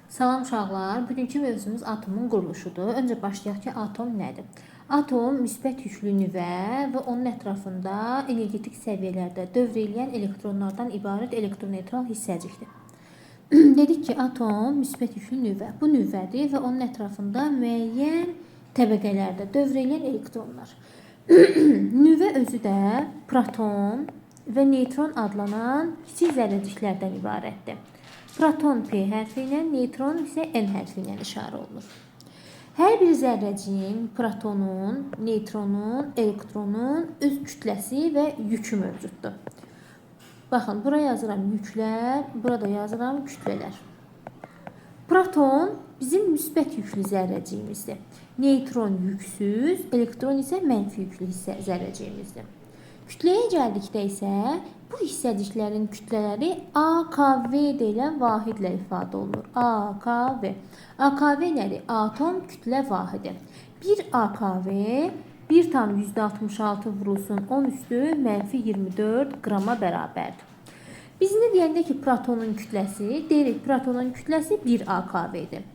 Salam uşaqlar, bugünkü mövzumuz atomun quruluşudur. Öncə başlayaq ki, atom nədir? Atom müsbət yüklü nüvə və onun ətrafında energetik səviyyələrdə dövr eləyən elektronlardan ibarət elektroneytral hissəcikdir. Dedik ki, atom müsbət yüklü nüvə. Bu nüvədir və onun ətrafında müəyyən təbəqələrdə dövr eləyən elektronlar. Nüvə özü də proton və neytron adlanan kiçik zərrəciklərdən ibarətdir. Proton P hərfi ilə, neytron isə N hərfi ilə işarə olunur. Hər bir zərrəciyin, protonun, neytronun, elektronun öz kütləsi və yükü mövcuddur. Baxın, bura yazıram yüklər, burada yazıram kütlələr. Proton bizim müsbət yüklü zərrəciyimizdir. Neytron yüksüz, elektron isə mənfi yüklü zərrəciyimizdir. Kütləyə gəldikdə isə bu hissəciklərin kütlələri AKV deyilən vahidlə ifadə olunur. AKV. AKV nədir? Atom kütlə vahidi. 1 AKV 1,66 vurulsun 10 üstü mənfi 24 qrama bərabərdir. Biz indi deyəndə ki, protonun kütləsi, deyirik protonun kütləsi 1 AKV-dir.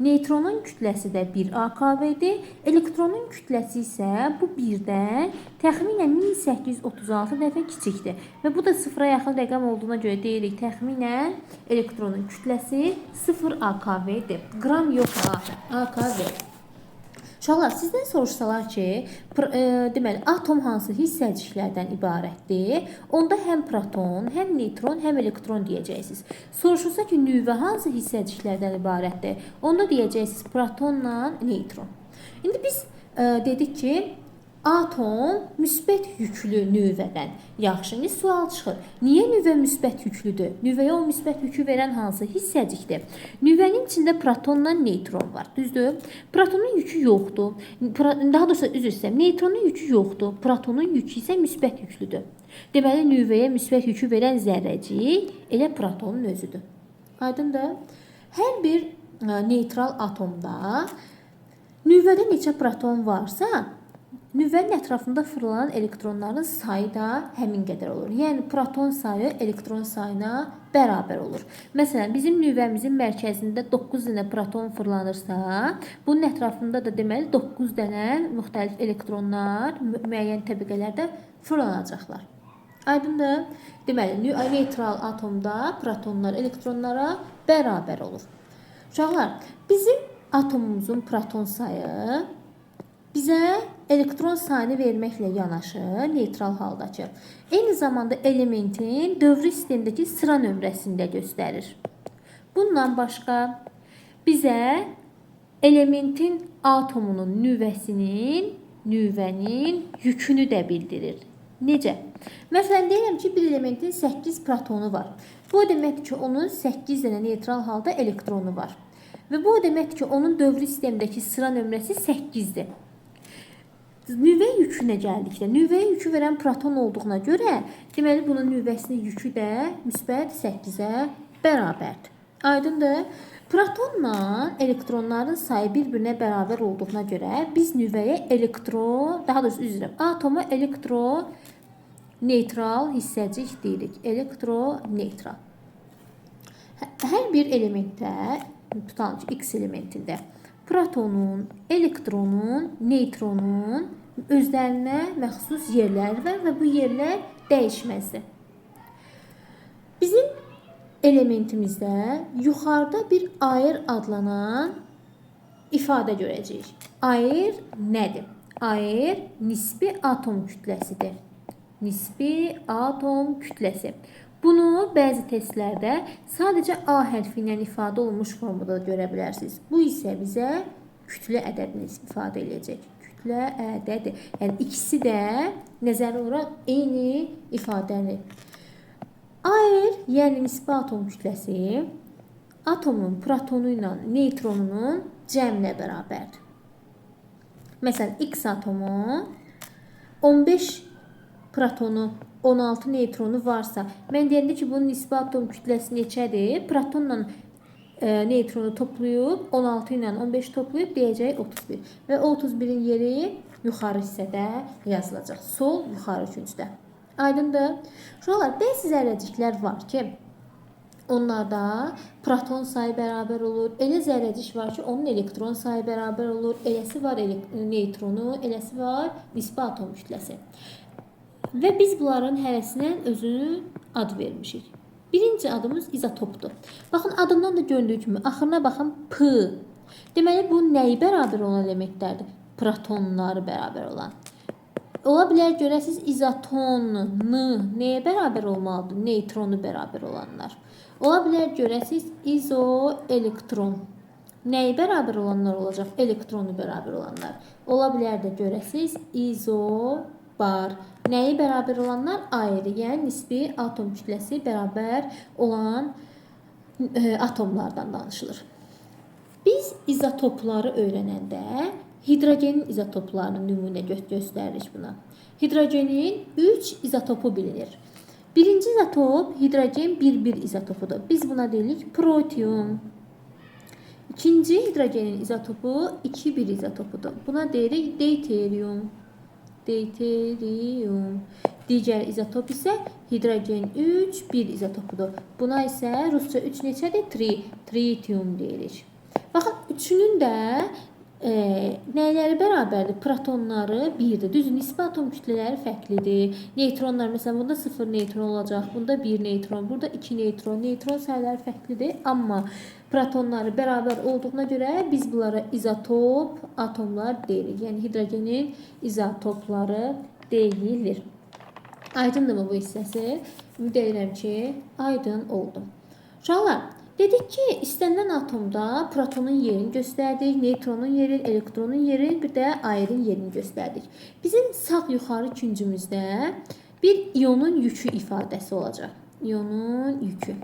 Neytronun kütləsi də 1 AKV-dir. Elektronun kütləsi isə bu 1-dən təxminən 1836 dəfə kiçikdir. Və bu da sıfıra yaxın rəqəm olduğuna görə deyirik təxminən elektronun kütləsi 0 AKV-dir. Qram yox ha, AKV. Uşaqlar, sizdən soruşsalar ki, deməli, atom hansı hissəciklərdən ibarətdir? Onda həm proton, həm neytron, həm elektron deyəcəksiniz. Soruşulsa ki, nüvə hansı hissəciklərdən ibarətdir? Onda deyəcəksiniz protonla neytron. İndi biz dedik ki, atom müsbət yüklü nüvədən. Yaxşı, indi sual çıxır. Niyə nüvə müsbət yüklüdür? Nüvəyə o müsbət yükü verən hansı hissəcikdir? Nüvənin içində protonla neytron var, düzdür? Protonun yükü yoxdur. Daha doğrusu, üzr istəyirəm, neytronun yükü yoxdur. Protonun yükü isə müsbət yüklüdür. Deməli, nüvəyə müsbət yükü verən zərrəcik elə protonun özüdür. Aydındır? Hər bir neytral atomda nüvədə neçə proton varsa, nüvənin ətrafında fırlanan elektronların sayı da həmin qədər olur. Yəni, proton sayı elektron sayına bərabər olur. Məsələn, bizim nüvəmizin mərkəzində 9 dənə proton fırlanırsa, bunun ətrafında da deməli 9 dənə müxtəlif elektronlar müəyyən təbəqələrdə fırlanacaqlar. Aydındır? Deməli, neytral atomda protonlar elektronlara bərabər olur. Uşaqlar, bizim atomumuzun proton sayı bizə elektron sayını verməklə yanaşı neytral haldakı, eyni zamanda elementin dövrü sistemdəki sıra nömrəsini də göstərir. Bundan başqa bizə elementin atomunun nüvəsinin, nüvənin yükünü də bildirir. Necə? Məsələn, deyirəm ki, bir elementin 8 protonu var. Bu o deməkdir ki, onun 8 dənə neytral halda elektronu var. Və bu o deməkdir ki, onun dövrü sistemdəki sıra nömrəsi 8-dir. Nüvə yükünə gəldikdə, nüvəyə yükü verən proton olduğuna görə, deməli, bunun nüvəsinin yükü də müsbət 8-ə bərabərdir. Aydındır? Protonla elektronların sayı bir-birinə bərabər olduğuna görə biz nüvəyə elektron, daha doğrusu üzr istəyirəm, atoma elektroneytral hissəcik deyirik. Elektroneytral. Hər bir elementdə, tutalım ki, X elementində protonun, elektronun, neytronun özlərinə məxsus yerlər var və bu yerlər dəyişməzdir. Bizim elementimizdə yuxarıda bir AR adlanan ifadə görəcəyik. AR nədir? AR nisbi atom kütləsidir. Nisbi atom kütləsi. Bunu bəzi testlərdə sadəcə A hərfi ilə ifadə olunmuş formada da görə bilərsiniz. Bu isə bizə kütlə ədədini ifadə eləyəcək. Kütlə ədədi. Yəni, ikisi də nəzəri olaraq eyni ifadəni. AR, yəni nisbi atom kütləsi, atomun protonu ilə neytronunun cəminə bərabərdir. Məsələn, X atomu 15 protonu, 16 neytronu varsa, mən deyəndə ki, bunun nisbi atom kütləsi neçədir? Protonla neytronu toplayıb, 16 ilə 15 toplayıb deyəcək 31. Və o 31-in yeri yuxarı hissədə yazılacaq. Sol yuxarı küncdə. Aydındır? Uşaqlar, bəzi zərrəciklər var ki, Onlarda proton sayı bərabər olur. Elə zərrəcik var ki, onun elektron sayı bərabər olur. Eləsi var neytronu, eləsi var nisbi atom kütləsi. Və biz bunların hərəsinə özünü ad vermişik. Birinci adımız izotopdur. Baxın, adından da göründüyü kimi axırına baxın P. Deməli, bu nəyi bərabər olan elementlərdir? Protonları bərabər olan. Ola bilər görəsiniz izoton N nəyə bərabər olmalıdır? Neytronu bərabər olanlar. Ola bilər görəsiniz izoelektron. Nəyi bərabər olanlar olacaq? Elektronu bərabər olanlar. Ola bilər də görəsiniz izobar. Nəyi bərabər olanlar? Ayrı, yəni nisbi atom kütləsi bərabər olan atomlardan danışılır. Biz izotopları öyrənəndə hidrogenin izotoplarını nümunə göstəririk buna. Hidrogenin 3 izotopu bilinir. Birinci izotop hidrogen 1,1 izotopudur. Biz buna deyirik protium. İkinci hidrogenin izotopu 2,1 izotopudur. Buna deyirik deuterium. Deuterium. Digər izotop isə hidrogen 3,1 izotopudur. Buna isə rusca 3 neçədir? Tritium deyirik. Baxın, üçünün də nələri bərabərdir? Protonları 1-dir. Düzdür, nisbi atom kütlələri fərqlidir. Neytronlar, məsələn, bunda 0 neytron olacaq, bunda 1 neytron, burada 2 neytron. Neytron sayıları fərqlidir, amma protonları bərabər olduğuna görə biz bunlara izotop atomlar deyirik. Yəni, hidrogenin izotopları deyilir. Aydındırmı bu hissəsi? Ümid edirəm ki, aydın oldu. Uşaqlar, dedik ki, istənilən atomda protonun yerini göstərdik, neytronun yerini, elektronun yerini, bir də ayrın yerini göstərdik. Bizim sağ yuxarı küncümüzdə bir iyonun yükü ifadəsi olacaq. İyonun yükü.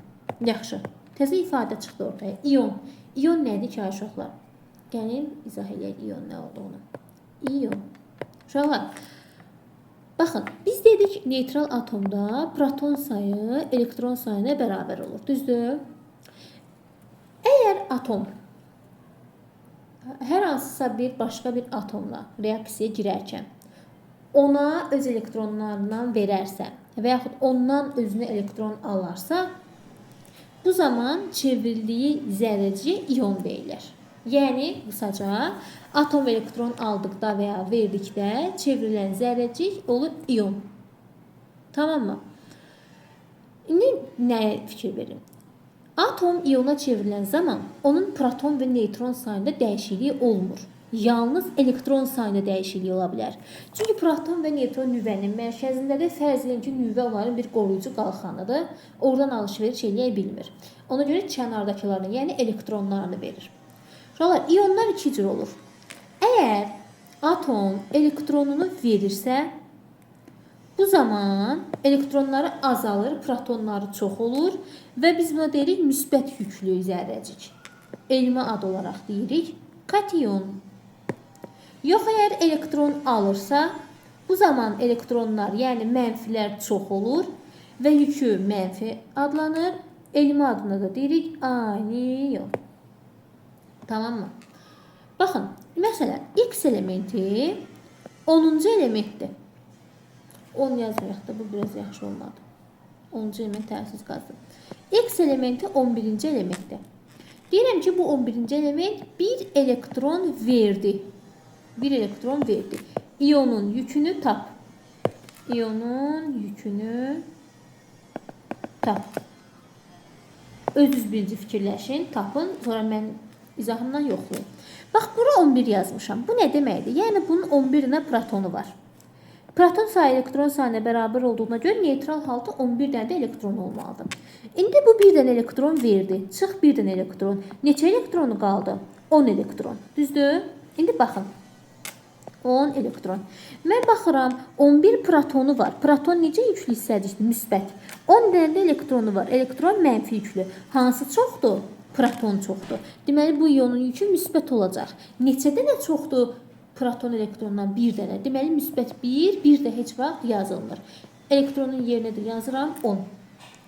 Yaxşı, təzə ifadə çıxdı ortaya. İyon. İyon nədir ki, uşaqlar? Gəlin, izah eləyək iyon nə olduğunu. İyon. Uşaqlar, baxın, biz dedik neytral atomda proton sayı elektron sayına bərabər olur. Düzdür? Əgər atom hər hansısa bir başqa bir atomla reaksiyaya girərkən ona öz elektronlarından verərsə və yaxud ondan özünə elektron alarsa, bu zaman çevrildiyi zərrəciyə iyon deyilir. Yəni, qısaca, atom elektron aldıqda və ya verdikdə çevrilən zərrəcik olur iyon. Tamam mı? İndi nəyə fikir verin? Atom iyona çevrilən zaman onun proton və neytron sayında dəyişiklik olmur. Yalnız elektron sayında dəyişiklik ola bilər. Çünki proton və neytron nüvənin mərkəzindədir. Fərz edin ki, nüvə onların bir qoruyucu qalxanıdır. Oradan alış-veriş eləyə bilmir. Ona görə kənardakılarını, yəni elektronlarını verir. Uşaqlar, iyonlar iki cür olur. Əgər atom elektronunu verirsə, bu zaman elektronları azalır, protonları çox olur və biz buna deyirik müsbət yüklü zərrəcik. Elmi ad olaraq deyirik kation. Yox, əgər elektron alırsa, bu zaman elektronlar, yəni mənfilər çox olur və yükü mənfi adlanır. Elmi adına da deyirik anion. Tamam mı? Baxın, məsələn, X elementi 10-cu elementdir. 10 yazmayaq da, bu biraz yaxşı olmadı. 10-cu element təsir qazdı. X elementi 11-ci elementdir. Deyirəm ki, bu 11-ci element bir elektron verdi. Bir elektron verdi. İyonun yükünü tap. İyonun yükünü tap. Özünüz birinci fikirləşin, tapın, sonra mən izahımdan yoxlayın. Bax, bura 11 yazmışam. Bu nə deməkdir? Yəni, bunun 11 dənə protonu var. Proton sayı elektron sayına bərabər olduğuna görə neytral halda 11 dənə də elektron olmalıdır. İndi bu bir dənə elektron verdi. Çıx bir dənə elektron. Neçə elektronu qaldı? 10 elektron. Düzdür? İndi baxın. 10 elektron. Mən baxıram, 11 protonu var. Proton necə yüklü hissəcikdir? Müsbət. 10 dənə də elektronu var. Elektron mənfi yüklü. Hansı çoxdur? Proton çoxdur. Deməli, bu iyonun yükü müsbət olacaq. Neçə dənə çoxdur? Proton elektrondan bir dənə. Deməli, müsbət 1, 1 də heç vaxt yazılmır. Elektronun yerinə də yazıram 10.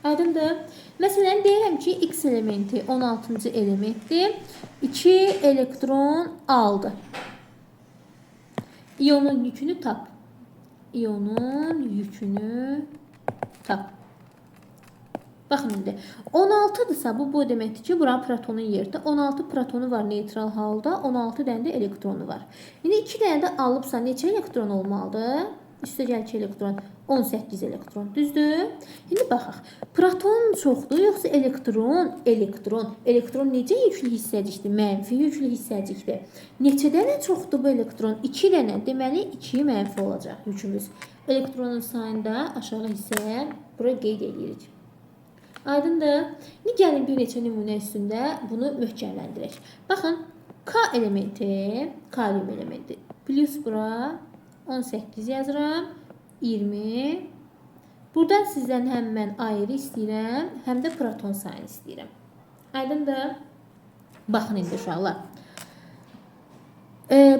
Aydındır? Məsələn, deyirəm ki, X elementi 16-cı elementdir. 2 elektron aldı. İyonun yükünü tap. İyonun yükünü tap. Baxın indi. 16-dırsa bu deməkdir ki, buranın protonun yeridir. 16 protonu var neytral halda, 16 dənə də elektronu var. İndi 2 dənə də alıbsa neçə elektron olmalıdır? Üstəgəl 2 elektron, 18 elektron. Düzdür? İndi baxaq. Proton çoxdur yoxsa elektron? Elektron. Elektron necə yüklü hissəcikdir? Mənfi yüklü hissəcikdir. Neçə dənə çoxdur bu elektron? 2 dənə. Deməli 2 mənfi olacaq yükümüz. Elektronun sayını da aşağı hissəyə bura qeyd edirik. Aydındır? İndi gəlin bir neçə nümunə üstündə bunu möhkəmləndirək. Baxın, K elementi, kalium elementi. Plus bura 18 yazıram. 20. Buradan sizdən həm mən ayrı istəyirəm, həm də proton sayını istəyirəm. Aydındır? Baxın indi uşaqlar.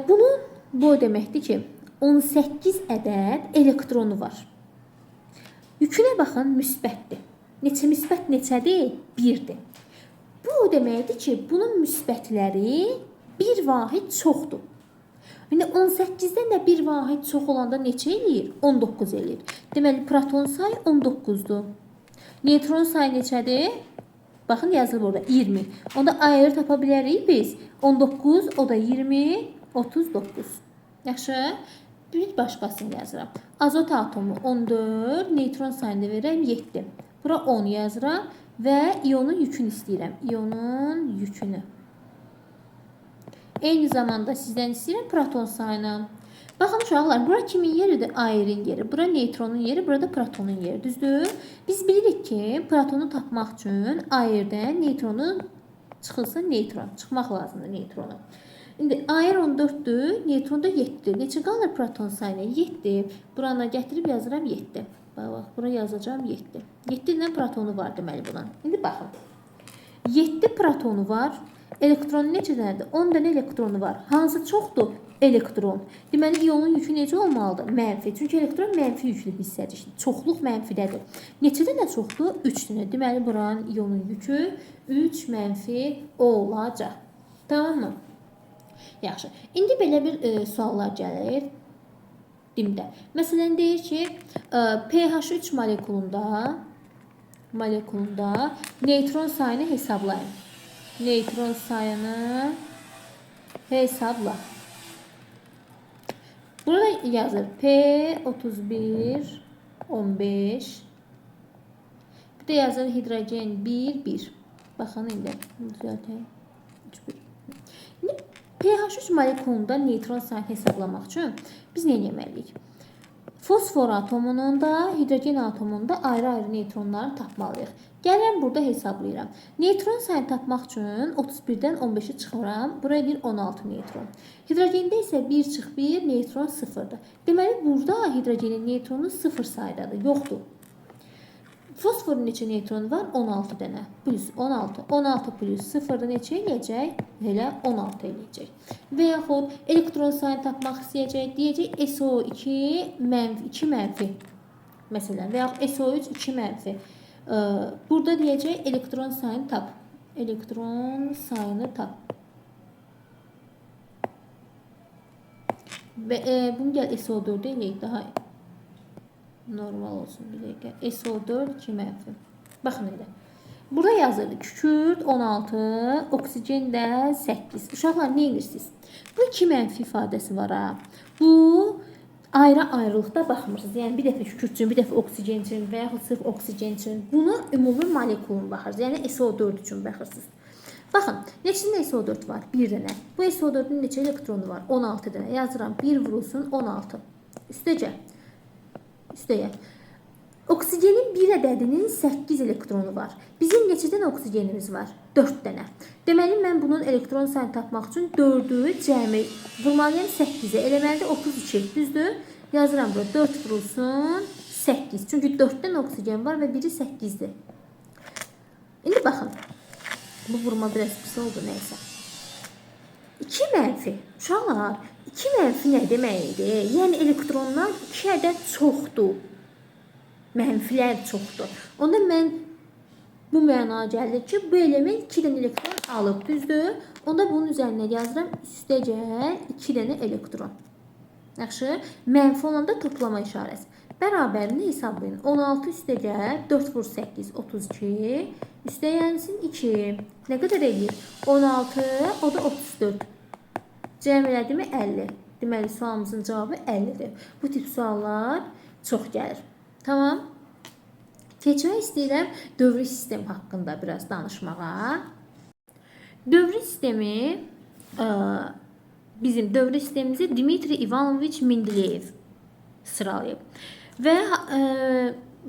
Bunun bu deməkdir ki, 18 ədəd elektronu var. Yükünə baxın, müsbətdir. Neçə müsbət neçədir? 1-dir. Bu o deməkdir ki, bunun müsbətləri bir vahid çoxdur. İndi 18-dən də bir vahid çox olanda neçə eləyir? 19 eləyir. Deməli, proton sayı 19-dur. Neytron sayı neçədir? Baxın, yazılıb orada 20. Onda ayrı tapa bilərik biz. 19, o da 20, 39. Yaxşı? Bir başqasını yazıram. Azot atomu 14, neytron sayını da verirəm 7. Bura 10 yazıram və ionun yükünü istəyirəm. İonun yükünü. Eyni zamanda sizdən istəyirəm proton sayını. Baxın uşaqlar, bura kimin yeridir? Ayrın yeri. Bura neytronun yeri, burada protonun yeri. Düzdür? Biz bilirik ki, protonu tapmaq üçün ayrıdan neytronu çıxılsın neytron. Çıxmaq lazımdır neytronu. İndi ayır 14-dür, neytron da 7-dir. Neçə qalır proton sayına? 7. Buranı gətirib yazıram 7. Bax, bura yazacağam 7. 7 ilə protonu var deməli bunun. İndi baxın. 7 protonu var. Elektron neçə dənədir? 10 dənə elektronu var. Hansı çoxdur? Elektron. Deməli, ionun yükü necə olmalıdır? Mənfi. Çünki elektron mənfi yüklü hissəcikdir. Çoxluq mənfidədir. Neçə dənə çoxdur? 3 dənə. Deməli, buranın ionun yükü 3 mənfi olacaq. Tamam mı? Yaxşı. İndi belə bir suallar gəlir dimdə. Məsələn, deyir ki, pH3 molekulunda neytron sayını hesablayın. Neytron sayını hesabla. Burada yazır P31 15. Bir də yazır hidrogen 1 1. Baxın indi düzəltək. 3 1. İndi pH3 molekulunda neytron sayını hesablamaq üçün biz nə etməliyik? Fosfor atomunun da, hidrogen atomunun da ayrı-ayrı neytronlarını tapmalıyıq. Gəlirəm burada hesablayıram. Neytron sayını tapmaq üçün 31-dən 15-i çıxıram. Buraya bir 16 neytron. Hidrogendə isə 1 çıx 1, neytron 0-dır. Deməli, burada hidrogenin neytronu 0 saydadır, yoxdur. Fosforun neçə neytronu var? 16 dənə. Plus 16. 16 plus 0-da neçə eləyəcək? Elə 16 eləyəcək. Və yaxud elektron sayını tapmaq istəyəcək. Deyəcək SO2 mənfi, 2 mənfi. Məsələn, və yaxud SO3 2 mənfi. Burada deyəcək elektron sayını tap. Elektron sayını tap. Və bunu gəl SO4 eləyək daha normal olsun bir dəqiqə. SO4 2 mənfi. Baxın elə. Burada yazılır kükürt 16, oksigen də 8. Uşaqlar nə edirsiniz? Bu 2 mənfi ifadəsi var ha. Bu ayrı-ayrılıqda baxmırsınız. Yəni bir dəfə kükürt üçün, bir dəfə oksigen üçün və yaxud sırf oksigen üçün. Bunu ümumi molekulun baxırsınız. Yəni SO4 üçün baxırsınız. Baxın, neçə dənə SO4 var? 1 dənə. Bu SO4-ün neçə elektronu var? 16 dənə. Yazıram 1 vurulsun 16. Üstəcə. Üstəyə. Oksigenin bir ədədinin 8 elektronu var. Bizim neçə dənə oksigenimiz var? 4 dənə. Deməli, mən bunun elektron sayını tapmaq üçün 4-ü cəmi vurmalıyam 8-ə. Eləməlidir 32. Düzdür? Yazıram bura 4 vurulsun 8. Çünki 4 dənə oksigen var və biri 8-dir. İndi baxın. Bu vurma biraz pis oldu, nəysə. 2 mənfi. Uşaqlar, 2 mənfi nə deməkdir? Yəni elektronlar 2 ədəd çoxdur. Mənfilər çoxdur. Onda mən bu mənaya gəlir ki, bu element 2 dənə elektron alıb, düzdür? Onda bunun üzərinə yazıram üstəgəl 2 dənə elektron. Yaxşı? Mənfi olanda toplama işarəsi. Bərabərini hesablayın. 16 üstəgəl 4 vur 8, 32. Üstə gəlsin 2. Nə qədər eləyir? 16, o da 34. Cəm elədimi 50. Deməli, sualımızın cavabı 50-dir. Bu tip suallar çox gəlir. Tamam. Keçmək istəyirəm dövrü sistem haqqında biraz danışmağa. Dövrü sistemi, bizim dövrü sistemimizi Dmitri İvanoviç Mendeleyev sıralayıb. Və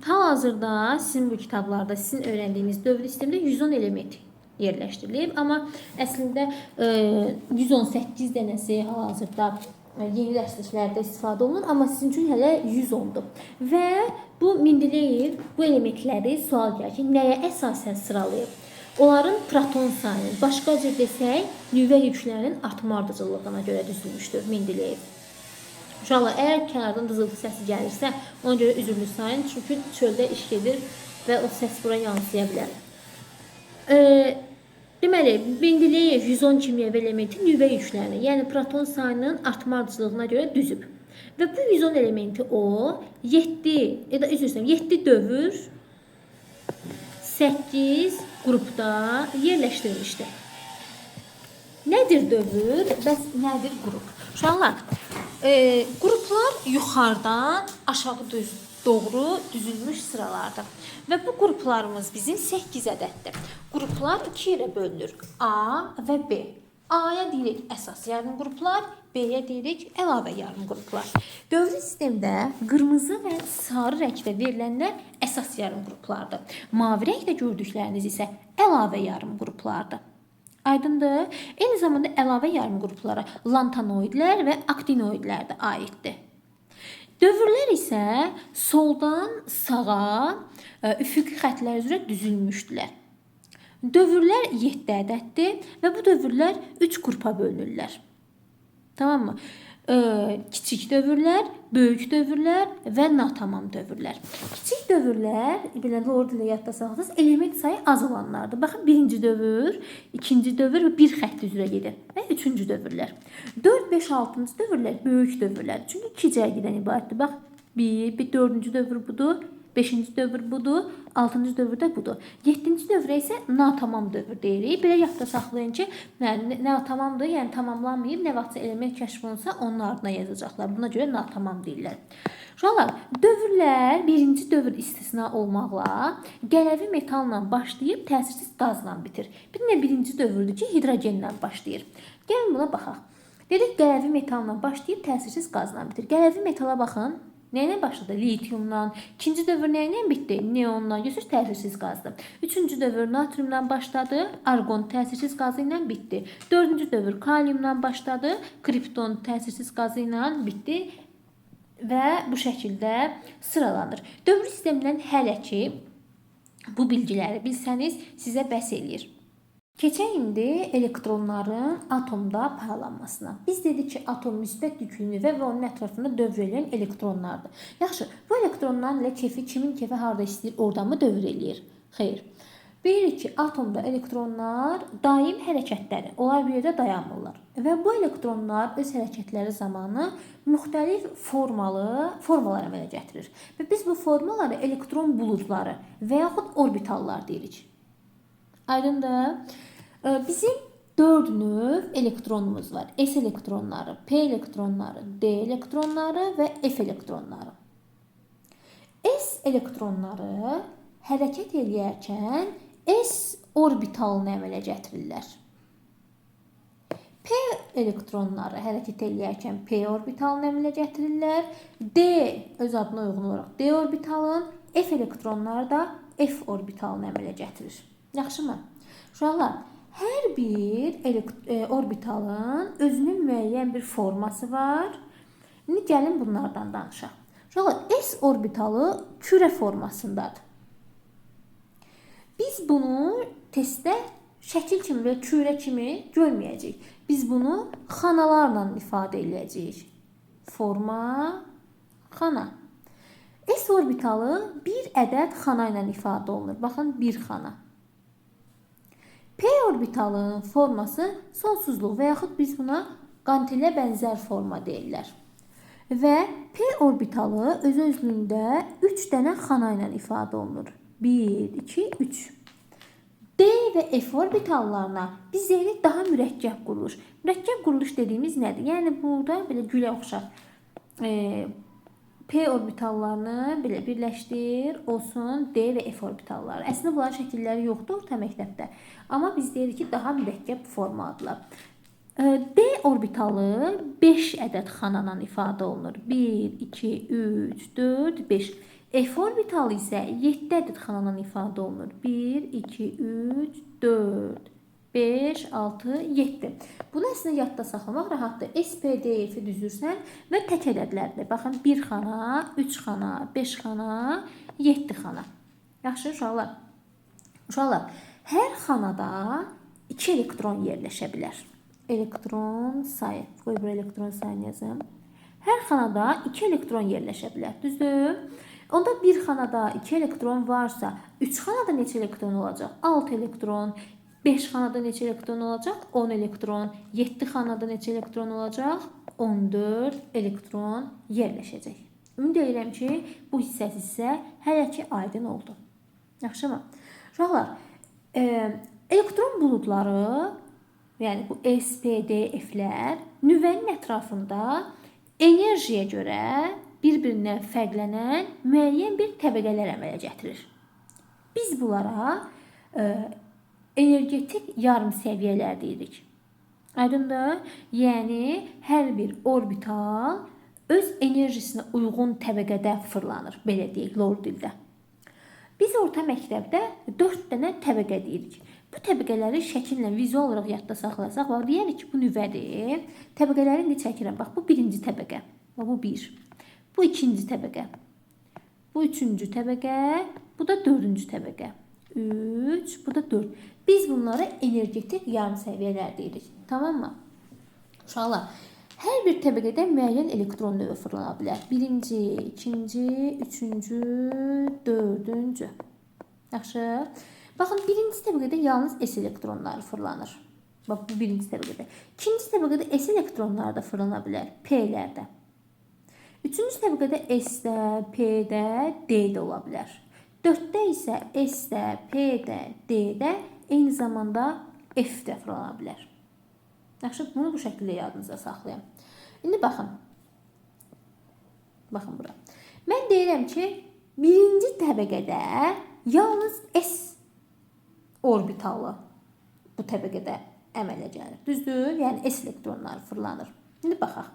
hal-hazırda sizin bu kitablarda, sizin öyrəndiyiniz dövrü sistemdə 110 element yerləşdirilib. Amma əslində 118 dənəsi hal-hazırda yeni dərsliklərdə istifadə olunur, amma sizin üçün hələ 110-dur. Və bu Mendeleyev bu elementləri sual gəlir ki, nəyə əsasən sıralayıb? Onların proton sayını, başqa cür desək, nüvə yüklərinin artma ardıcıllığına görə düzülmüşdür Mendeleyev. Uşaqlar, əgər kənardan dızıltı səsi gəlirsə, ona görə üzürlü sayın, çünki çöldə iş gedir və o səs bura yansıya bilər. Deməli, Mendeleyev 110 kimyəvi elementi nüvə yüklərini, yəni proton sayının artma ardıcıllığına görə düzüb. Və bu 110 elementi o 7 dövr 8 qrupda yerləşdirilmişdir. Nədir dövr? Bəs nədir qrup? Uşaqlar, qruplar yuxarıdan aşağı doğru düzülmüş sıralardır. Və bu qruplarımız bizim 8 ədəddir. Qruplar iki yerə bölünür. A və B. A-ya deyirik əsas yarım qruplar, B-yə deyirik əlavə yarım qruplar. Dövrü sistemdə qırmızı və sarı rəngdə verilənlər əsas yarım qruplardır. Mavi rəngdə gördükləriniz isə əlavə yarım qruplardır. Aydındır? Eyni zamanda əlavə yarım qruplara lantanoidlər və aktinoidlər də aiddir. Dövrlər isə soldan sağa üfüqi xətlər üzrə düzülmüşdülər. Dövrlər 7 ədəddir və bu dövrlər 3 qrupa bölünürlər. Tamam mı? Kiçik dövrlər, böyük dövrlər və natamam dövrlər. Kiçik dövrlər, belə lord ilə yadda saxlasınız, element sayı az olanlardır. Baxın, birinci dövr, ikinci dövr və bir xətt üzrə gedir və üçüncü dövrlər. 4, 5, 6-cı dövrlər böyük dövrlər. Çünki 2 cərgədən ibarətdir. Bax, 1, 4-cü dövr budur. 5-ci dövr budur, 6-cı dövr də budur. 7-ci dövrə isə natamam dövr deyirik. Belə yadda saxlayın ki, natamamdır, yəni tamamlanmayıb, nə vaxtsa element kəşf olunsa onun ardına yazacaqlar. Buna görə natamam deyirlər. Uşaqlar, dövrlər birinci dövr istisna olmaqla qələvi metalla başlayıb təsirsiz qazla bitir. Bir də birinci dövrdür ki, hidrogenlə başlayır. Gəlin buna baxaq. Dedik, qələvi metalla başlayıb təsirsiz qazla bitir. Qələvi metala baxın. Nə ilə başladı? Litiumla. İkinci dövr nə ilə bitdi? Neonla. Görürsünüz, təsirsiz qazdır. Üçüncü dövr natriumla başladı. Argon təsirsiz qazı ilə bitdi. Dördüncü dövr kaliumla başladı. Kripton təsirsiz qazı ilə bitdi. Və bu şəkildə sıralanır. Dövr sistemindən hələ ki bu bilgiləri bilsəniz sizə bəs eləyir. Keçək indi elektronların atomda paylanmasına. Biz dedik ki, atom müsbət yüklü nüvə və onun ətrafında dövr eləyən elektronlardır. Yaxşı, bu elektronların ilə kefi kimin kefi harda istəyir, oradan mı dövr eləyir? Xeyr. Bilirik ki, atomda elektronlar daim hərəkətdədir. Onlar bir yerdə dayanmırlar. Və bu elektronlar öz hərəkətləri zamanı müxtəlif formalar əmələ gətirir. Və biz bu formaları elektron buludları və yaxud orbitallar deyirik. Aydındır? Bizim 4 növ elektronumuz var. S elektronları, P elektronları, D elektronları və F elektronları. S elektronları hərəkət eləyərkən S orbitalını əmələ gətirirlər. P elektronları hərəkət eləyərkən P orbitalını əmələ gətirirlər. D öz adına uyğun olaraq D orbitalın, F elektronları da F orbitalını əmələ gətirir. Yaxşımı? Uşaqlar, hər bir orbitalın özünün müəyyən bir forması var. İndi gəlin bunlardan danışaq. Uşaqlar, S orbitalı kürə formasındadır. Biz bunu testdə şəkil kimi və kürə kimi görməyəcəyik. Biz bunu xanalarla ifadə edəcəyik. Forma, xana. S orbitalı bir ədəd xana ilə ifadə olunur. Baxın, bir xana. P orbitalının forması sonsuzluq və yaxud biz buna qantelə bənzər forma deyirlər. Və P orbitalı öz-özlüyündə 3 dənə xana ilə ifadə olunur. 1, 2, 3. D və F orbitallarına biz deyirik daha mürəkkəb quruluş. Mürəkkəb quruluş dediyimiz nədir? Yəni burada belə gülə oxşar P orbitallarını belə birləşdir, olsun D və F orbitalları. Əslində bunların şəkilləri yoxdur orta məktəbdə. Amma biz deyirik ki, daha mürəkkəb formalıdırlar. D orbitalı 5 ədəd xanayla ifadə olunur. 1, 2, 3, 4, 5. F orbitalı isə 7 ədəd xanayla ifadə olunur. 1, 2, 3, 4, 5, 6, 7. Bunu əslində yadda saxlamaq rahatdır. S, P, D, F-i düzürsən və tək ədədlərdir. Baxın, 1 xana, 3 xana, 5 xana, 7 xana. Yaxşı, uşaqlar. Uşaqlar, hər xanada 2 elektron yerləşə bilər. Elektron sayı. Qoy bura elektron sayını yazım. Hər xanada 2 elektron yerləşə bilər. Düzdür? Onda bir xanada 2 elektron varsa, 3 xanada neçə elektron olacaq? 6 elektron. 5 xanada neçə elektron olacaq? 10 elektron. 7 xanada neçə elektron olacaq? 14 elektron yerləşəcək. Ümid edirəm ki, bu hissəsi sizə hələ ki aydın oldu. Yaxşımı? Uşaqlar, elektron buludları, yəni bu S, P, D, F-lər nüvənin ətrafında enerjiyə görə bir-birindən fərqlənən müəyyən bir təbəqələr əmələ gətirir. Biz bunlara energetik yarım səviyyələr deyirik. Aydındır? Yəni, hər bir orbital öz enerjisinə uyğun təbəqədə fırlanır. Belə deyək, lor dildə. Biz orta məktəbdə 4 dənə təbəqə deyirik. Bu təbəqələri şəkillə vizual olaraq yadda saxlasaq, bax, deyərik ki, bu nüvədir. Təbəqələri indi çəkirəm. Bax, bu birinci təbəqə. Bax, bu 1. Bu ikinci təbəqə. Bu üçüncü təbəqə. Bu da dördüncü təbəqə. 3, bu da 4. Biz bunlara energetik yarım səviyyələr deyirik. Tamam mı? Uşaqlar, hər bir təbəqədə müəyyən elektron növü fırlana bilər. Birinci, ikinci, üçüncü, dördüncü. Yaxşı. Baxın, birinci təbəqədə yalnız S elektronları fırlanır. Bax, bu birinci təbəqədə. İkinci təbəqədə S elektronları da fırlana bilər. P-lərdə. Üçüncü təbəqədə S-də, P-də, D-də ola bilər. 4-də isə S-də, P-də, D-də, eyni zamanda F-də fırlana bilər. Yaxşı, bunu bu şəkildə yadınıza saxlayın. İndi baxın. Baxın bura. Mən deyirəm ki, birinci təbəqədə yalnız S orbitalı bu təbəqədə əmələ gəlir. Düzdür? Yəni S elektronları fırlanır. İndi baxaq.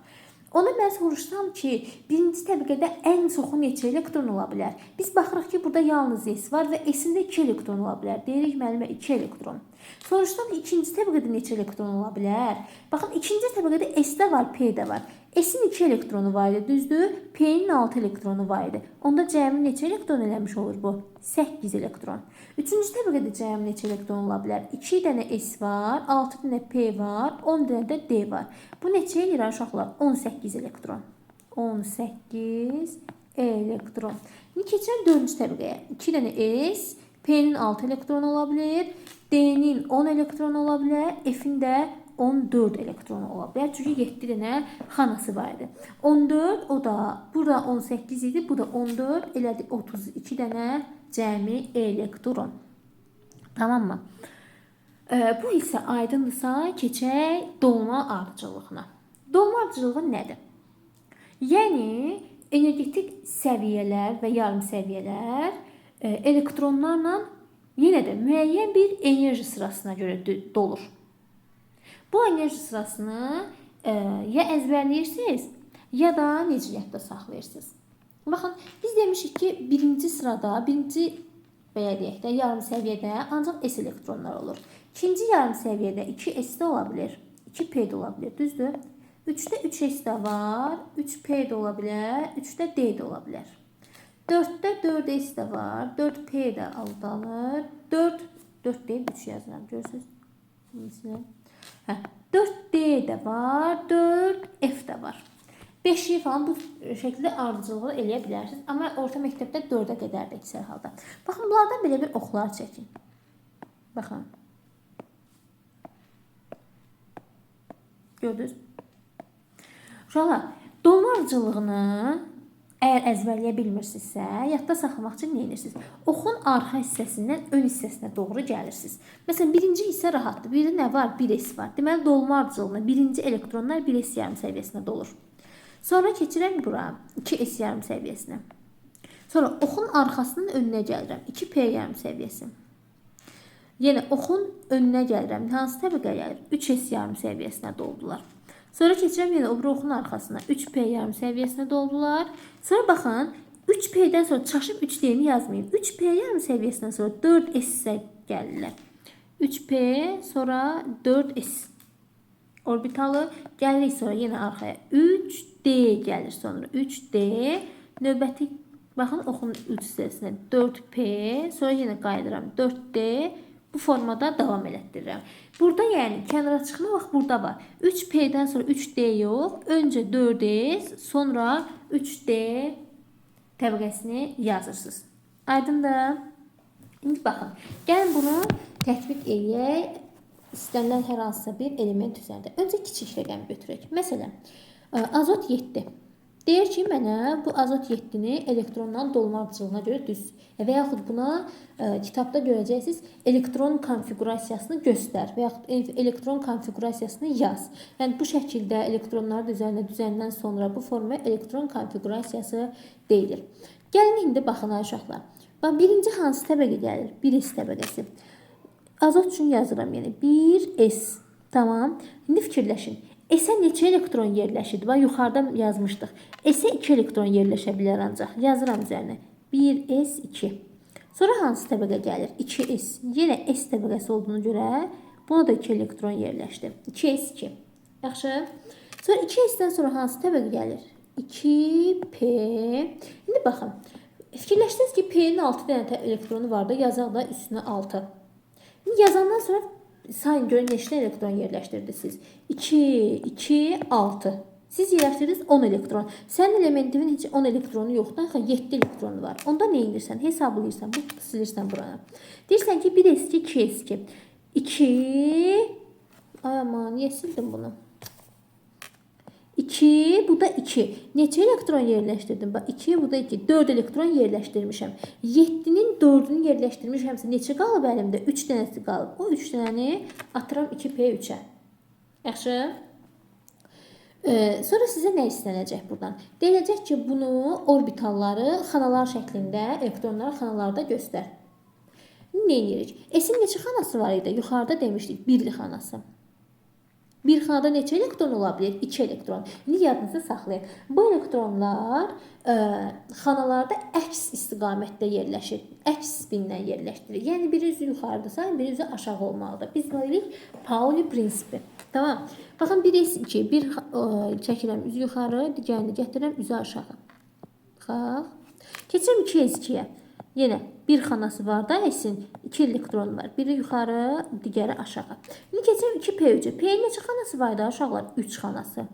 Ona mən soruşsam ki, birinci təbəqədə ən çoxu neçə elektron ola bilər? Biz baxırıq ki, burada yalnız S var və S-in də 2 elektron ola bilər. Deyirik müəllimə 2 elektron. Soruşsam ki, ikinci təbəqədə neçə elektron ola bilər? Baxın, ikinci təbəqədə S-də var, P-də var. S-in 2 elektronu var idi, düzdür? P-nin 6 elektronu var idi. Onda cəmi neçə elektron eləmiş olur bu? 8 elektron. Üçüncü təbəqədə cəmi neçə elektron ola bilər? 2 dənə S var, 6 dənə P var, 10 dənə də D var. Bu neçə eləyir uşaqlar? 18 elektron. 18 elektron. İndi keçirəm dördüncü təbəqəyə. 2 dənə S, P-nin 6 elektronu ola bilər, D-nin 10 elektronu ola bilər, F-in də 14 elektronu ola bilər. Çünki 7 dənə xanası var idi. 14, o da burada 18 idi, bu da 14, elədi 32 dənə cəmi elektron. Tamam mı? Bu hissə aydındırsa, keçək dolma ardıcıllığına. Dolma ardıcıllığı nədir? Yəni, energetik səviyyələr və yarım səviyyələr elektronlarla yenə də müəyyən bir enerji sırasına görə dolur. Bu enerji sırasını ya əzbərləyirsiniz, ya da necə yadda saxlayırsınız. Baxın, biz demişik ki, birinci sırada, birinci belə deyək də, yarım səviyyədə ancaq S elektronları olur. İkinci yarım səviyyədə 2S də ola bilər, 2P də ola bilər, düzdür? 3-də 3S də var, 3P də ola bilər, 3-də D də ola bilər. 4-də 4S də var, 4P də aldanır, 4 deyil, 3 yazıram, görürsünüz? 4D də var, 4F də var. 5-i falan bu şəkildə ardıcıllığı eləyə bilərsiniz. Amma orta məktəbdə 4-ə qədərdir əksər halda. Baxın, bunlardan belə bir oxlar çəkin. Baxın. Gördünüz? Uşaqlar, Dolma ardıcıllığını əgər əzbərləyə bilmirsinizsə, yadda saxlamaq üçün nə edirsiniz? Oxun arxa hissəsindən ön hissəsinə doğru gəlirsiniz. Məsələn, birinci hissə rahatdır. Birdə nə var? 1s var. Deməli, dolma ardıcıllığına birinci elektronlar 1s yarım səviyyəsinə dolur. Sonra keçirəm bura 2s yarım səviyyəsinə. Sonra oxun arxasının önünə gəlirəm. 2p yarım səviyyəsi. Yenə oxun önünə gəlirəm. Hansı təbəqə gəlir? 3s yarım səviyyəsinə doldular. Sonra keçirəm yenə o biri oxun arxasına. 3p yarım səviyyəsinə doldular. Sonra baxın, 3p-dən sonra çaşıb 3d-ni yazmayın. 3p yarım səviyyəsindən sonra 4s-ə gəlirlər. 3p, sonra 4s orbitalı. Gəlirik sonra yenə arxaya. 3d gəlir sonra. 3d. Növbəti, baxın, oxun 3 hissəsinə 4p, sonra yenə qayıdıram 4d. Bu formada davam elətdirirəm. Burada yəni kənara çıxma bax burada var. 3p-dən sonra 3d yox, öncə 4s, sonra 3d təbəqəsini yazırsınız. Aydındır? İndi baxın. Gəlin bunu tətbiq eləyək istənilən hər hansısa bir element üzərində. Öncə kiçik rəqəm götürək. Məsələn, azot 7. Deyir ki, mənə bu azot 7-ni elektrondan dolma ardıcıllığına görə düz və yaxud buna kitabda görəcəksiniz elektron konfiqurasiyasını göstər və yaxud elektron konfiqurasiyasını yaz. Yəni bu şəkildə elektronları üzərinə düzəndən sonra bu formaya elektron konfiqurasiyası deyilir. Gəlin indi baxın ay uşaqlar. Bax, birinci hansı təbəqə gəlir? 1s təbəqəsi. Azot üçün yazıram yəni 1s. Tamam. İndi fikirləşin. S-ə neçə elektron yerləşirdi? Bax, yuxarıda yazmışdıq. S-ə 2 elektron yerləşə bilər ancaq. Yazıram üzərinə. 1s2. Sonra hansı təbəqə gəlir? 2s. Yenə S təbəqəsi olduğuna görə buna da 2 elektron yerləşdi. 2s2. Yaxşı. Sonra 2s-dən sonra hansı təbəqə gəlir? 2p. İndi baxın. Fikirləşdiniz ki, P-nin 6 dənə elektronu var da, yazaq da üstünə 6. İndi yazandan sonra sayın görün neçə elektron yerləşdirdiniz? 2, 2, 6. Siz yerləşdirdiniz 10 elektron. Sənin elementinin heç 10 elektronu yoxdur, axı 7 elektronu var. Onda nə edirsən? Hesablayırsan, bu silirsən buranı. Deyirsən ki, 1s2, 2s2. 2. Ay aman, niyə sildim bunu? 2, bu da 2. Neçə elektron yerləşdirdim? Bax, 2, bu da 2. 4 elektron yerləşdirmişəm. 7-nin 4-ünü yerləşdirmişəmsə, neçə qalıb əlimdə? 3 dənəsi qalıb. O 3 dənəni atıram 2p3-ə. Yaxşı? Sonra sizə nə istəniləcək buradan? Deyiləcək ki, bunu orbitalları xanalar şəklində, elektronları xanalarda göstər. Nə edirik? S-in neçə xanası var idi? Yuxarıda demişdik, birli xanası. Bir xanada neçə elektron ola bilər? 2 elektron. İndi yadınızda saxlayın. Bu elektronlar xanalarda əks istiqamətdə yerləşir. Əks spinlə yerləşdirilir. Yəni biri üzü yuxarıdırsa, biri üzü aşağı olmalıdır. Biz nə deyirik? Pauli prinsipi. Tamam. Baxın, 1s2, bir çəkirəm üzü yuxarı, digərini gətirirəm üzü aşağı. Baxaq. Keçirəm 2s2-yə. Yenə bir xanası var da S-in 2 elektron var. Biri yuxarı, digəri aşağı. İndi keçirəm 2p3-ə. P-nin neçə xanası var idi uşaqlar? 3 xanası.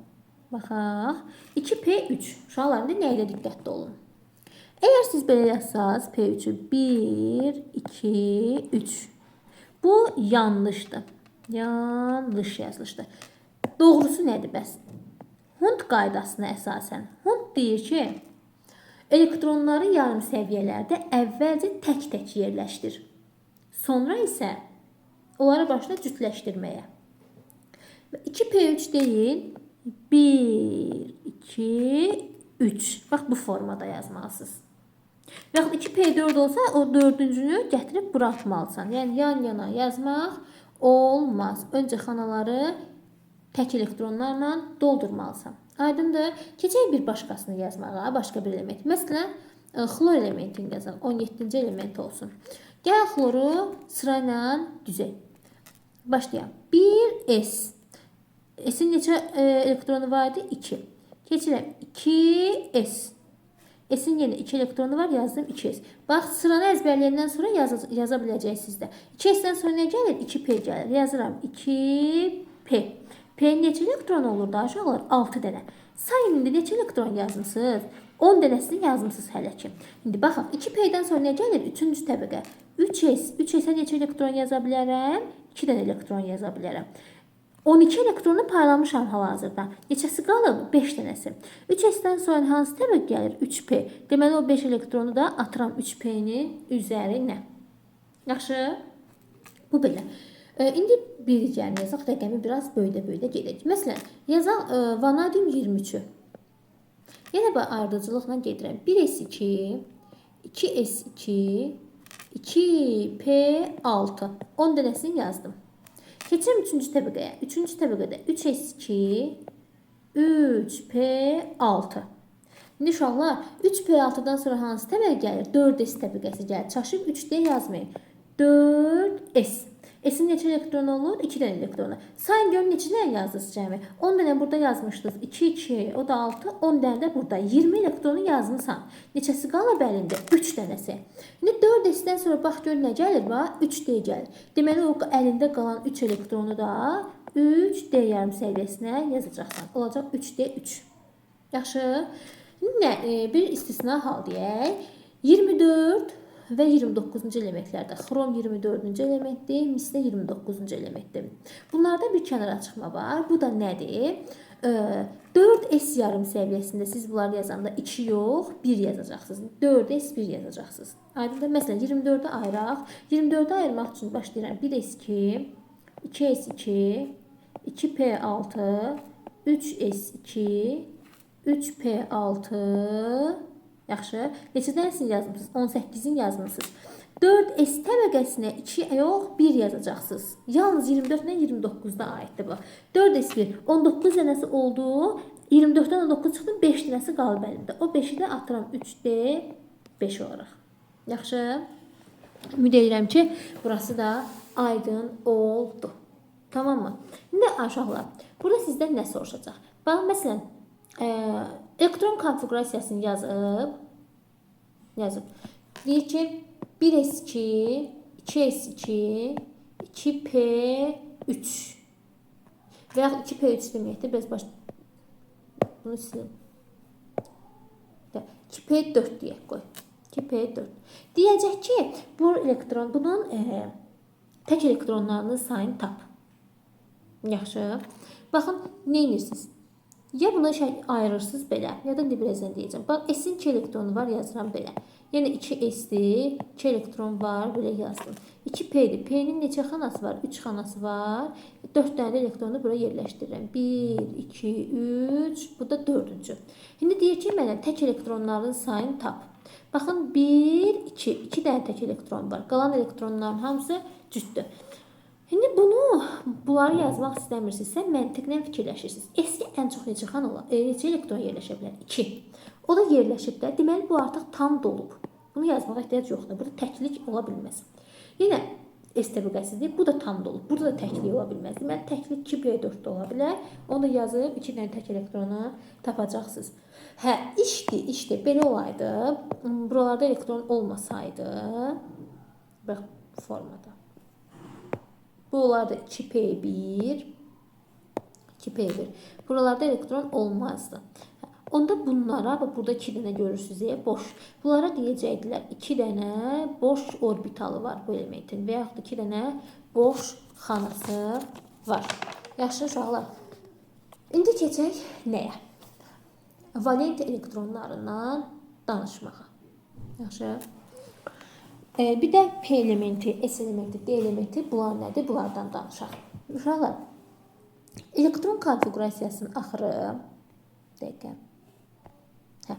Baxaq. 2p3. Uşaqlar, indi nə ilə diqqətli olun. Əgər siz belə yazsaz P3-ü 1, 2, 3. Bu yanlışdır. Yanlış yazılışdır. Doğrusu nədir bəs? Hund qaydasına əsasən. Hund deyir ki, elektronları yarım səviyyələrdə əvvəlcə tək-tək yerləşdir. Sonra isə onları başla cütləşdirməyə. 2p3 deyil, 1, 2, 3. Bax, bu formada yazmalısınız. Və yaxud 2p4 olsa, o dördüncünü gətirib bura atmalısan. Yəni, yan yana yazmaq olmaz. Öncə xanaları tək elektronlarla doldurmalısan. Aydındır. Keçək bir başqasını yazmağa, başqa bir element. Məsələn, xlor elementini yazaq. 17-ci element olsun. Gəl xloru sırayla düzək. Başlayaq. 1s. S-in neçə elektronu var idi? 2. Keçirəm. 2s. S-in yenə 2 elektronu var, yazdım 2s. Bax, sıranı əzbərləyəndən sonra yaza biləcəksiniz də. 2s-dən sonra nə gəlir? 2p gəlir. Yazıram. 2p. P-nin neçə elektronu olur da uşaqlar? 6 dənə. Sayın indi neçə elektron yazmısınız? 10 dənəsini yazmısınız hələ ki. İndi baxaq, 2p-dən sonra nə gəlir? 3-cü təbəqə. 3s. 3s-ə neçə elektron yaza bilərəm? 2 dənə elektron yaza bilərəm. 12 elektronu paylamışam hal-hazırda. Neçəsi qalıb? 5 dənəsi. 3S-dən sonra hansı təbəqə gəlir? 3P. Deməli, o 5 elektronu da atıram 3P-nin üzərinə. Yaxşı? Bu belə. İndi bir digərini yazaq. Rəqəmi biraz böyüdə-böyüdə gedək. Məsələn, yazaq vanadium 23-ü. Yenə bu ayırdıcılıqla gedirəm. 1S2, 2S2, 2P6. 10 dənəsini yazdım. Keçirəm 3-cü təbəqəyə. 3-cü təbəqədə 3S2, 3P6. İndi uşaqlar, 3P6-dan sonra hansı təbəqə gəlir? 4S təbəqəsi gəlir. Çaşıb 3D yazmayın. 4S. S-in neçə elektronu olur? 2 dənə elektronu. Sayın görün neçə dənə yazdınız cəmi? 10 dənə burada yazmışdınız. 2, 2, o da 6, 10 dənə də burada. 20 elektronu yazmısan. Neçəsi qalıb əlində? 3 dənəsi. İndi 4S-dən sonra bax gör nə gəlir? Bax, 3D gəlir. Deməli, o əlində qalan 3 elektronu da 3D yarım səviyyəsinə yazacaqsan. Olacaq 3D3. Yaxşı. İndi bir istisna hal deyək. 24 və 29-cu elementlərdə. Xrom 24-cü elementdir, mis də 29-cu elementdir. Bunlarda bir kənara çıxma var. Bu da nədir? 4S yarım səviyyəsində siz bunları yazanda 2 yox, 1 yazacaqsınız. 4S1 yazacaqsınız. Aydındır? Məsələn, 24-ü ayıraq. 24-ü ayırmaq üçün başlayıram. 1S2, 2S2, 2P6, 3S2, 3P6. Yaxşı. Neçə dənəsini yazmısınız? 18-ini yazmısınız. 4S təbəqəsinə 2 yox, 1 yazacaqsınız. Yalnız 24 ilə 29-da aiddir bu. 4S1, 19 dənəsi oldu. 24-dən 19 çıxdı, 5 dənəsi qalıb əlimdə. O 5-i də atıram 3D 5 olaraq. Yaxşı. Ümid edirəm ki, burası da aydın oldu. Tamam mı? İndi uşaqlar, burada sizdən nə soruşacaq? Bax, məsələn, elektron konfiqurasiyasını yazıb. Deyir ki, 1S2, 2S2, 2P3 və yaxud 2P3 deməkdir. Biraz baş... Bunu silim. 2P4 deyək, qoy. 2P4. Deyəcək ki, bu elektron, bunun tək elektronlarının sayını tap. Yaxşı. Baxın, nə edirsiniz? Ya buna ayırırsınız belə, ya da indi birazdan deyəcəm. Bax, S-in 2 elektronu var, yazıram belə. Yəni 2S-dir, 2 elektron var, belə yazdım. 2P-dir. P-nin neçə xanası var? 3 xanası var. 4 dənə elektronu bura yerləşdirirəm. 1, 2, 3, bu da 4-cü. İndi deyir ki, mənə tək elektronların sayını tap. Baxın, 1, 2, 2 dənə tək elektron var. Qalan elektronların hamısı cütdür. İndi bunları yazmaq istəmirsinizsə, məntiqlə fikirləşirsiniz. S-ə ən çox neçə xana olar? Neçə elektron yerləşə bilər? 2. O da yerləşib də. Deməli, bu artıq tam dolub. Bunu yazmağa ehtiyac yoxdur. Burada təklik ola bilməz. Yenə S təbəqəsidir. Bu da tam dolub. Burada da təklik ola bilməz. Deməli, təklik 2P4-də ola bilər. Onu da yazıb 2 dənə tək elektronu tapacaqsınız. Hə, işdir. Belə olaydı. Buralarda elektron olmasaydı, bax, bu formada. Bu olardı 2P1, 2P1. Buralarda elektron olmazdı. Onda bunlara, bax burada 2 dənə görürsünüz, boş. Bunlara deyəcəkdilər 2 dənə boş orbitalı var bu elementin və yaxud 2 dənə boş xanası var. Yaxşı uşaqlar. İndi keçək nəyə? Valent elektronlarından danışmağa. Yaxşı. Bir də P elementi, S elementi, D elementi, bunlar nədir? Bunlardan danışaq. Uşaqlar, elektron konfiqurasiyasının axırı, dəqiqə. Hə.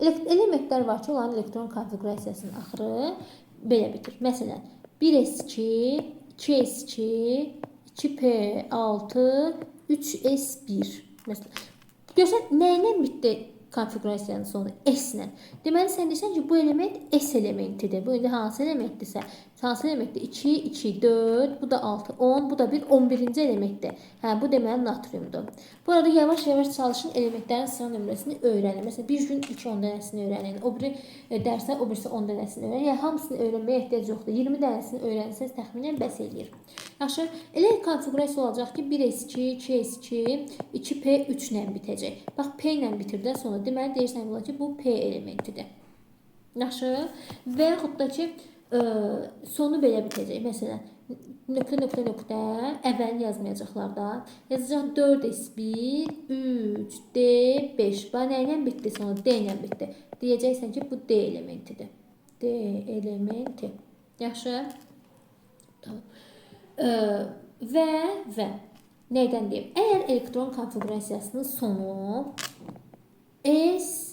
Elementlər var ki, onların elektron konfiqurasiyasının axırı belə bitir. Məsələn, 1S2, 2S2, 2P6, 3S1. Məsələn, görsən, nə ilə bitdi konfiqurasiyanın sonu? S ilə. Deməli, sən deyirsən ki, bu element S elementidir. Bu indi hansı elementdirsə? Hansı elementdir? 2, 2, 4, bu da 6, 10, bu da 1, 11-ci elementdir. Hə, bu deməli natriumdur. Bu arada yavaş-yavaş çalışın, elementlərin sıra nömrəsini öyrənin. Məsələn, bir gün ilk 10 dənəsini öyrənin, o biri dərsə o birisi 10 dənəsini öyrənin. Yəni, hamısını öyrənməyə ehtiyac yoxdur. 20 dənəsini öyrənsəniz təxminən bəs eləyir. Yaxşı, elə konfiqurasiya olacaq ki, 1S2, 2S2, 2P3 ilə bitəcək. Bax, P ilə bitirdən sonra deməli deyirsən ki, bu P elementidir. Yaxşı, və yaxud da ki, sonu belə bitəcək. Məsələn, Nöqtə, nöqtə, nöqtə. Əvvəlini yazmayacaqlar da. Yazacaq 4S1, 3D5. Bax, nə ilə bitdi sonra? D ilə bitdi. Deyəcəksən ki, bu D elementidir. D elementi. Yaxşı? Tamam. Və nədən deyim? Əgər elektron konfiqurasiyasının sonu S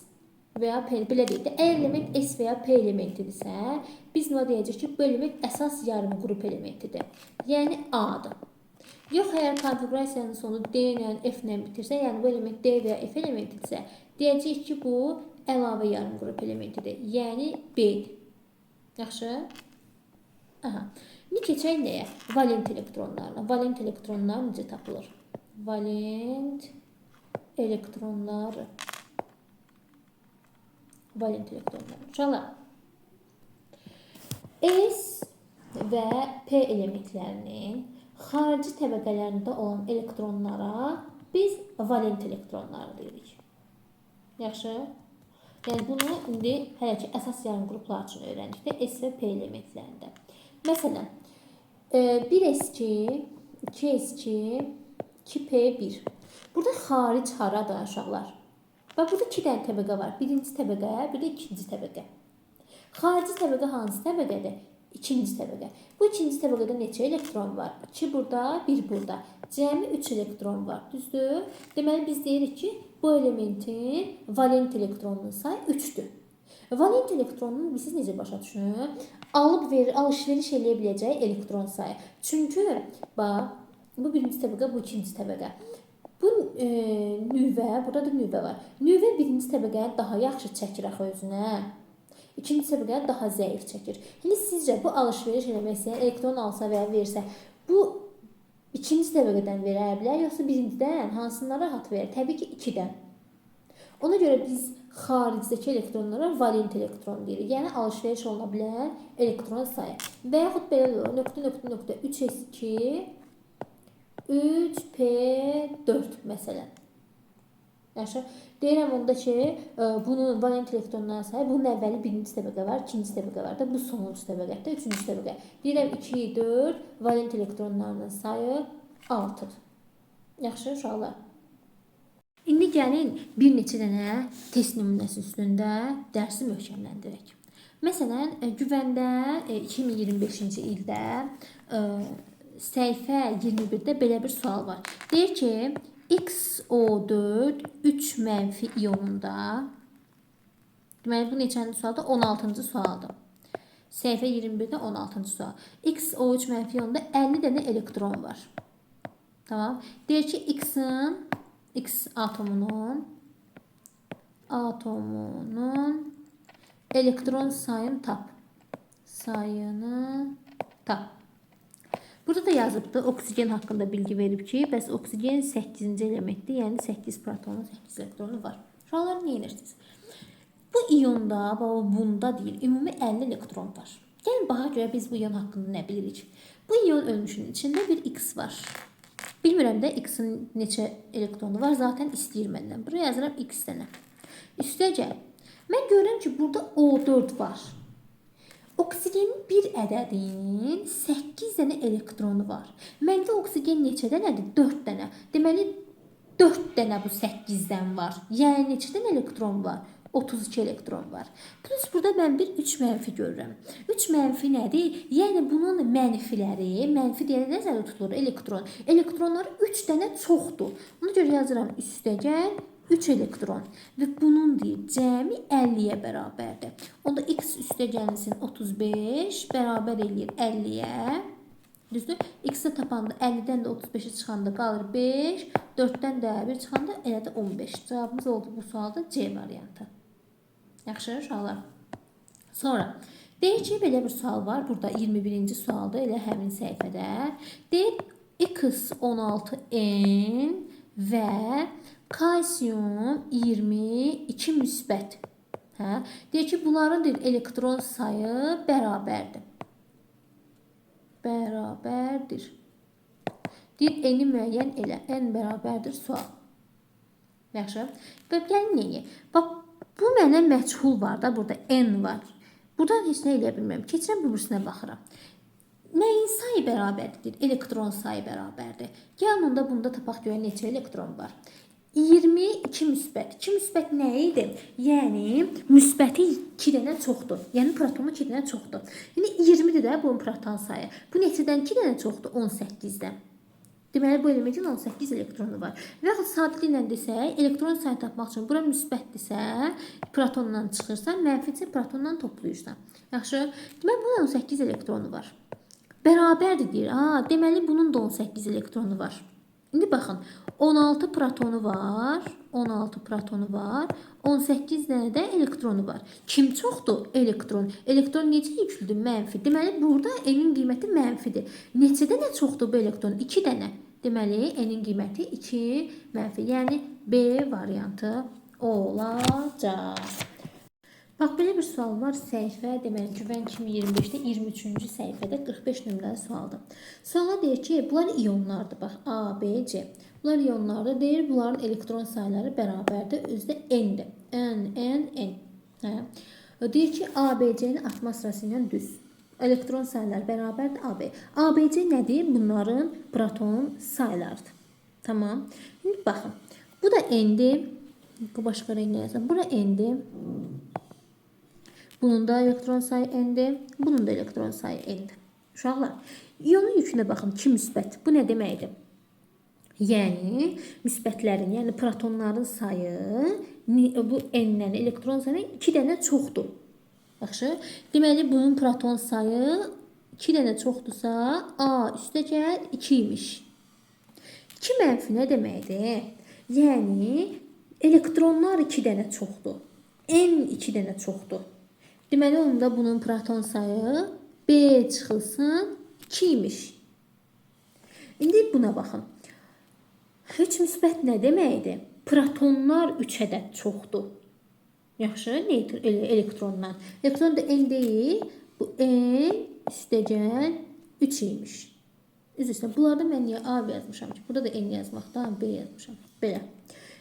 və ya P, belə deyək də, əgər element S və ya P elementidirsə, biz nə deyəcəyik ki, bu element əsas yarım qrup elementidir. Yəni A-dır. Yox, əgər konfiqurasiyanın sonu D ilə, F ilə bitirsə, yəni bu element D və ya F elementidirsə, deyəcəyik ki, bu əlavə yarım qrup elementidir. Yəni B-dir. Yaxşı? Aha. İndi keçək nəyə? Valent elektronlarına. Valent elektronlar necə tapılır? Valent elektronları. Valent elektronlar. Uşaqlar, S və P elementlərinin xarici təbəqələrində olan elektronlara biz valent elektronları deyirik. Yaxşı? Yəni bunu indi hələ ki əsas yarım qruplar üçün öyrəndik də S və P elementlərində. Məsələn, 1S2, 2S2, 2P1. Burada xaric haradır uşaqlar? Bax, burada 2 dənə təbəqə var. Birinci təbəqə, bir də ikinci təbəqə. Xarici təbəqə hansı təbəqədir? İkinci təbəqə. Bu ikinci təbəqədə neçə elektron var? 2 burada, 1 burada. Cəmi 3 elektron var. Düzdür? Deməli, biz deyirik ki, bu elementin valent elektronunun sayı 3-dür. Valent elektronunun siz necə başa düşün? Alıb verir, alış-veriş eləyə biləcəyi elektron sayı. Çünki bax, bu birinci təbəqə, bu ikinci təbəqə. Bu nüvə, burada da nüvə var. Nüvə birinci təbəqəni daha yaxşı çəkir axı özünə. İkinci təbəqəni daha zəif çəkir. İndi sizcə bu alış-veriş eləmək istəyən elektron alsa və ya versə, bu ikinci təbəqədən verə bilər, yoxsa birincidən hansından rahat verər? Təbii ki, 2-dən. Ona görə biz xaricdəki elektronlara valent elektron deyirik. Yəni alış-veriş oluna bilən elektron sayı. Və yaxud belə də olur. Nöqtə, nöqtə, nöqtə 3S2, 3P4 məsələn. Yaxşı. Deyirəm onda ki, bunun valent elektronların sayı, bunun əvvəli birinci təbəqə var, ikinci təbəqə var da, bu sonuncu təbəqədir, üçüncü təbəqə. Deyirəm 2, 4, valent elektronlarının sayı 6-dır. Yaxşı, uşaqlar. İndi gəlin bir neçə dənə test nümunəsi üstündə dərsi möhkəmləndirək. Məsələn, Güvəndə 2025-ci ildə səhifə 21-də belə bir sual var. Deyir ki, XO4 3 mənfi ionunda, deməli bu neçənci sualdır? 16-cı sualdır. Səhifə 21-də 16-cı sual. XO3 mənfi ionunda 50 dənə elektron var. Tamam. Deyir ki, X atomunun elektron sayını tap. Sayını tap. Burada da yazıbdır, oksigen haqqında bilgi verib ki, bəs oksigen 8-ci elementdir, yəni 8 protonu, 8 elektronu var. Uşaqlar, nə edirsiniz? Bu ionda, bunda deyil, ümumi 50 elektron var. Gəlin, baxa görə biz bu ion haqqında nə bilirik? Bu ion ölmüşünün içində bir X var. Bilmirəm də X-in neçə elektronu var, zaten istəyir məndən. Buraya yazıram X dənə. Üstəgəl, mən görürəm ki, burada O4 var. Oksigenin bir ədədinin 8 dənə elektronu var. Məndə oksigen neçə dənədir? 4 dənə. Deməli, 4 dənə bu 8-dən var. Yəni, neçə dənə elektron var? 32 elektron var. Plus, burada mən bir 3 mənfi görürəm. 3 mənfi nədir? Yəni, bunun mənfiləri, mənfi deyəndə nəzərdə tutulur? Elektron. Elektronları 3 dənə çoxdur. Ona görə yazıram üstəgəl 3 elektron və bunun deyir cəmi 50-yə bərabərdir. Onda x üstəgəlsin 35 bərabər eləyir 50-yə. Düzdür? X-i tapanda 50-dən də 35-i çıxanda qalır 5, 4-dən də 1 çıxanda elə də 15. Cavabımız oldu bu sualda C variantı. Yaxşı, uşaqlar. Sonra deyir ki, belə bir sual var. Burada 21-ci sualda elə həmin səhifədə. Deyir X16N və kalsium 22 müsbət. Hə? Deyir ki, bunların deyir, elektron sayı bərabərdir. Bərabərdir. Deyir, N-i müəyyən elə. N bərabərdir sual. Yaxşı. Və gəlin nəyə? Bax, bu mənə məchul var da, burada N var. Buradan heç nə eləyə bilmirəm. Keçirəm, bu birisinə baxıram. Nəyin sayı bərabərdir? Elektron sayı bərabərdir. Gəlin onda bunda tapaq görək neçə elektron var. 22 müsbət. 2 müsbət nə idi? Yəni müsbəti 2 dənə çoxdur. Yəni protonu 2 dənə çoxdur. Yəni 20-dir də bunun proton sayı. Bu neçədən 2 dənə çoxdur? 18-dən. Deməli bu elementin 18 elektronu var. Və yaxud sadəliklə desək, elektron sayını tapmaq üçün bura müsbətdirsə, protondan çıxırsan, mənfidirsə protondan toplayırsan. Yaxşı? Deməli bunun 18 elektronu var. Bərabərdir deyir. Deməli bunun da 18 elektronu var. İndi baxın, 16 protonu var, 16 protonu var, 18 dənə də elektronu var. Kim çoxdur? Elektron. Elektron necə yüklüdür? Mənfi. Deməli, burada N-in qiyməti mənfidir. Neçə dənə çoxdur bu elektron? 2 dənə. Deməli, N-in qiyməti 2 mənfi. Yəni, B variantı olacaq. Bax, belə bir sual var. Səhifə, deməli, Güvən 2025-də 23-cü səhifədə 45 nömrəli sualdır. Suala deyir ki, bunlar ionlardır. Bax, A, B, C. Bunlar ionlardır. Deyir, bunların elektron sayları bərabərdir. Özü də N-dir. N, N, N. Hə? Deyir ki, A, B, C-nin artma sırası ilə düz. Elektron sayları bərabərdir A, B. A, B, C nədir? Bunların proton saylarıdır. Tamam. İndi baxın. Bu da N-dir. Bu başqa rənglə yazım. Bura N-dir. Bunun da elektron sayı N-dir. Bunun da elektron sayı N-dir. Uşaqlar, ionun yükünə baxın. 2 müsbət. Bu nə deməkdir? Yəni, müsbətlərin, yəni protonların sayı bu N-dən elektron sayı 2 dənə çoxdur. Yaxşı. Deməli, bunun proton sayı 2 dənə çoxdursa, A üstəgəl 2 imiş. 2 mənfi nə deməkdir? Yəni, elektronlar 2 dənə çoxdur. N 2 dənə çoxdur. Deməli, onda bunun proton sayı B çıxılsın 2 imiş. İndi buna baxın. 3 müsbət nə deməkdir? Protonlar 3 ədəd çoxdur. Yaxşı, elektrondan. Elektron da N deyil. Bu N üstəgəl 3 imiş. Üzr istəyirəm. Bunlarda mən niyə A yazmışam ki? Burada da N yazmaqdan B yazmışam. Belə.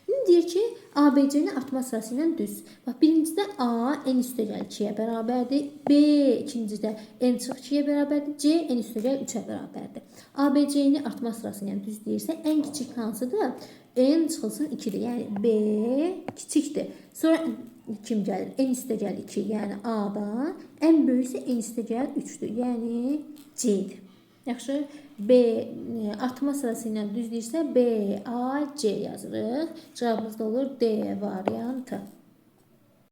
İndi deyir ki, A, B, C-nin artma sırası ilə düz. Bax, birincidə A, N üstəgəl 2-yə bərabərdir. B, ikincidə N çıx 2-yə bərabərdir. C, N üstəgəl 3-ə bərabərdir. A, B, C-ni artma sırası ilə düz deyirsə, ən kiçik hansıdır? N çıxılsın 2-dir. Yəni, B kiçikdir. Sonra kim gəlir? N üstəgəl 2, yəni A-dan. Ən böyük isə N üstəgəl 3-dür. Yəni, C-dir. Yaxşı, B artma sırası ilə düz deyirsə, B, A, C yazırıq. Cavabımız da olur D variantı.